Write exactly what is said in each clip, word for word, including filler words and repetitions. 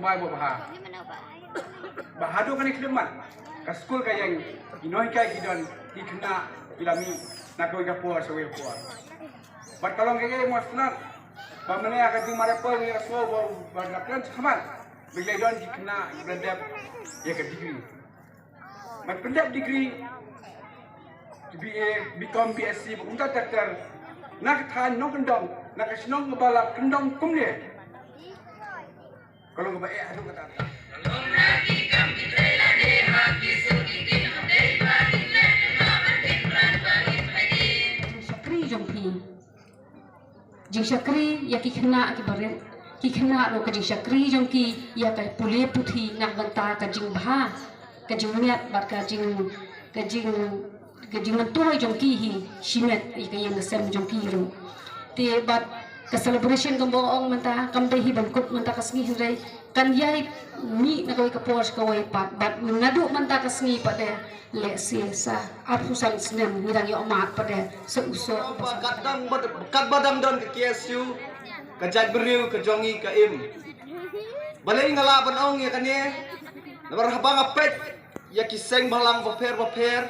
Bai ba bha. Ba haduh kane khyllipmat ka skul ka ïeng, ki nonghikai ki don, ki khynnah ki la mih na kawei ka por sha kawei ka por. Bad ka long kaei mo sngewtynnat ba mynne ka jingmane poi ïa ka sngew ba, ba la kren shakhmat ba ki la don ki khynnah ki la dep ïa ka degree. Bad pyndep degree, B A, B Com, B Sc, bad kumta ter ter, na ka thaiñ nongkyndong, na ka shnong kaba la kyndong kumne. Ka long kaba eh haduh katta. Jingshakri jong phi. Jingshakri ïa ki khynnah ki barit. Ki khynnah ruh ka jingshakri jong ki ïa ka pule puthi na ka bynta ka jingbha, ka jingmiat bad ka jing, ka jing, ka jingmyntoi jong ki hi shimet ïa ka ïing ka sem jong ki ruh. Te bad ka celebration kaba ong mynta kam dei hi ban kut mynta ka sngi hynrei kan ïai mih na kawei ka por sha kawei pat bad naduh mynta ka sngi pat de lehse sa arphew san snem ngi dang ïoh mad pat de sa u soh. Ba katba dang ba, katba dang don ka K S U, ka jaitbynriew ka jong ngi ka im. Balei nga lah ban ong ïa kane? Namar haba nga peit ïa ki seng bhalang bapher bapher,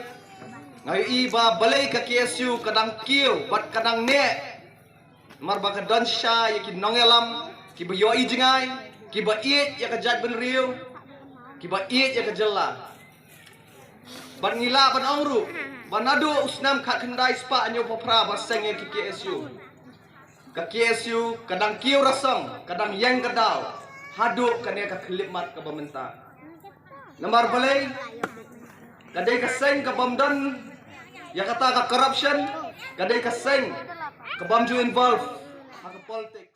nga ïohi ba balei ka K S U ka dang kiew bad ka dang neh. Namar ba ka don shisha ïa ki nongïalam kiba ïohi jngai, kiba ïeit ïa ka jaitbynriew, kiba ïeit ïa ka jylla. Bad ngi lah ban ong ruh ba naduh u snem khatkhyndai spah hynñiewphew phra ba seng ïa ki K S U, ka K S U ka dang kiew rasong, ka dang ïeng ka daw haduh kane ka khyllipmat kaba mynta. Namar balei? Ka dei ka seng ka bym don ïa kata ka corruption, ka dei ka seng ka bym ju involve ha ka politics.